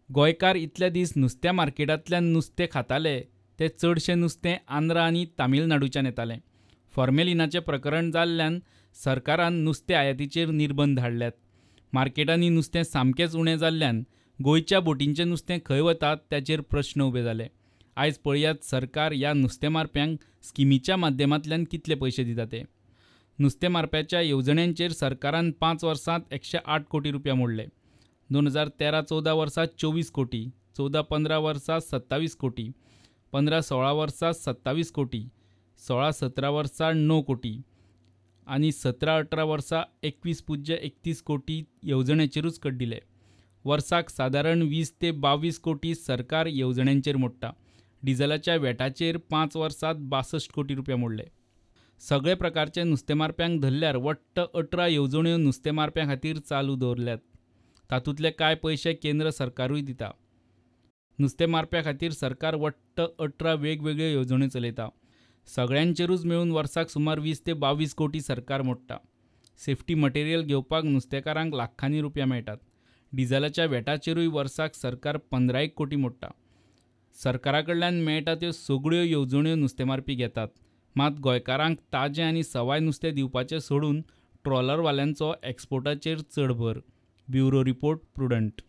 गोंयकार इतले दीस नुस्त्या मार्केटांतल्यान नुस्तें खाताले तें चडशें नुस्तें आंध्रा आनी तामिळनाडूच्यान येतालें. फॉर्मेलिनाचें प्रकरण जाल्ल्यान सरकारान नुस्तें आयातीचेर निर्बंध हाडल्यात. मार्केटांनी नुस्तें सामकेंच उणें जाल्ल्यान गोंयच्या बोटींचें नुस्तें खंय वता ताचेर प्रस्न उबे जाले. आयज पळयात सरकार ह्या नुस्तें मारप्यांक स्किमीच्या माध्यमांतल्यान कितले पयशे दिता ते. नुस्तें मारप्याच्या येवजण्यांचेर सरकारान 5 वर्सांत 108 कोटी रुपया मोडले. 2013-14 वर्सा 24 कोटी, 14-15 वर्सा 27 कोटी, 15-16 वर्सा 27 कोटी, 16-17 वर्सा 9 कोटी आनी 17-18 वर्सा 21.31 कोटी येवजण्याचेरूच कड्डिले. वर्साक सादारण 20 ते 22 कोटी सरकार येवजण्यांचेर मोडटा. डिझलाच्या वेटाचेर 5 वर्सात 62 कोटी रुपया मोडले. सगळे प्रकारचे नुस्तें मारप्यांक धरल्यार वट्ट 18 येवजण्यो नुस्तें मारप्यां खातीर चालू दवरल्यात. तातूंतले कांय पयशे केंद्र सरकारूय दिता. नुस्तें मारप्यां खातीर सरकार वट्ट 18 वेगवेगळ्यो येवजण्यो चलयता. सगळ्यांचेरूच मेळून वर्साक सुमार 20 ते 22 कोटी सरकार मोडटा. सेफ्टी मटेरियल घेवपाक नुस्तेकारांक लाखांनी रुपया मेळटात. डिझलाच्या वेटाचेरूय वर्साक सरकार 15 कोटी मोडटा. सरकारा कडल्यान मेळटा त्यो सगळ्यो येवजण्यो नुस्तें मारपी घेतात. मात गोंयकारांक ताजें आनी सवाय नुस्तें दिवपाचें सोडून ट्रॉलरवाल्यांचो एक्सपोर्टाचेर चड भर. Bureau report, Prudent.